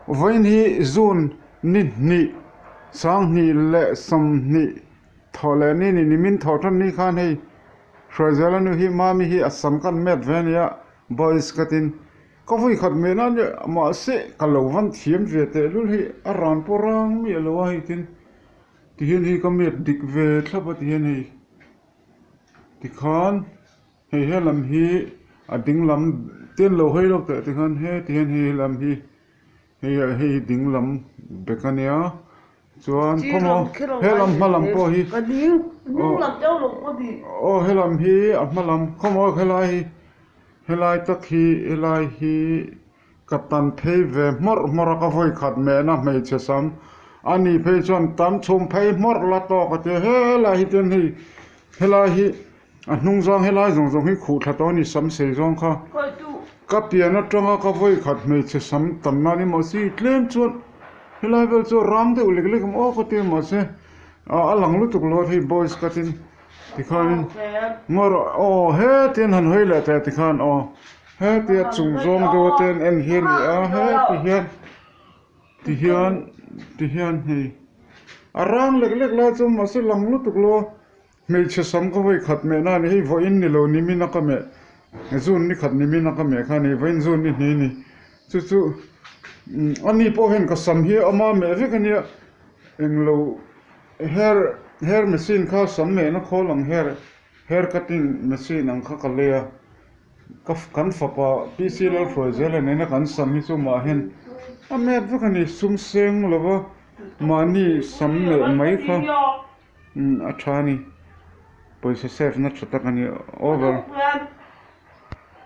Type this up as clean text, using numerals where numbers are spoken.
Vawiin hi June ni hnih sanghnih leh sawmhnih thawh leh ni ni nimin thawh tan ni khan hei Hruaizela nu hi Mami hi a sam kan met ve a nia boys ka tin ka vawi khat meh nan mahse ka lo van thiam ve tehlul hei a ran pawh rang miah lo a hei tin tihian hei ka met dik ve thlap a tihian hei tikhan. Hei he lam hi a ding lam te an lo hawi lawk teh tikhan heti hian hei lam hi hei ah hei hi ding lam bek a nia chuan khawmaw he lam hma lam pawh hi aw he lam hi a hma lam khawmaw helai hi helai tak hi helai hi ka tan phei ve hmawrh hmawrh a ka vawi khat mehna hmeichhe sam a ni phei chuan tam chhum phei hmawrh la tawk a tia helai hi chuan hei helai hi. A hnung zawng helai zawng zawng hi khuh thla tawh a ni sam sei zawng kha. Ka pian atanga ka vawi khat hmeichhe sam tam nan emaw si tlem chuan helai vel chu a rang deuh lek lek awm aw ka ti a mahse a lang lutuk lo a hei boys ka tin tikhanin ngawr aw hetiang han hawi leh teh tikhan aw hetia chung zawng deuh a te an en hi a ni a heti hian tihian tihian hei a rang lek lek lai chuan mahse lang lutuk lo a. Hmeichhe sam ka vawi khat meh na a ni, hei vawiin ni lo nimin a ka meh, zun ni khat nimin a ka meh kha a ni, vawiin zun ni hnih a ni. Chu chu a ni pawh hian ka sam hi ama meh vek a nia, englo hair hair machine kha sam mehna khawl ang hair hair cutting machine ang kha ka lei a, ka kan fapa PC Lalhruaizela nena kan sam hi chu mah hian a met vek a ni, sum seng lova mahni sam meh mai kha. Umm a tha a ni pawisa save na tha tak a ni over.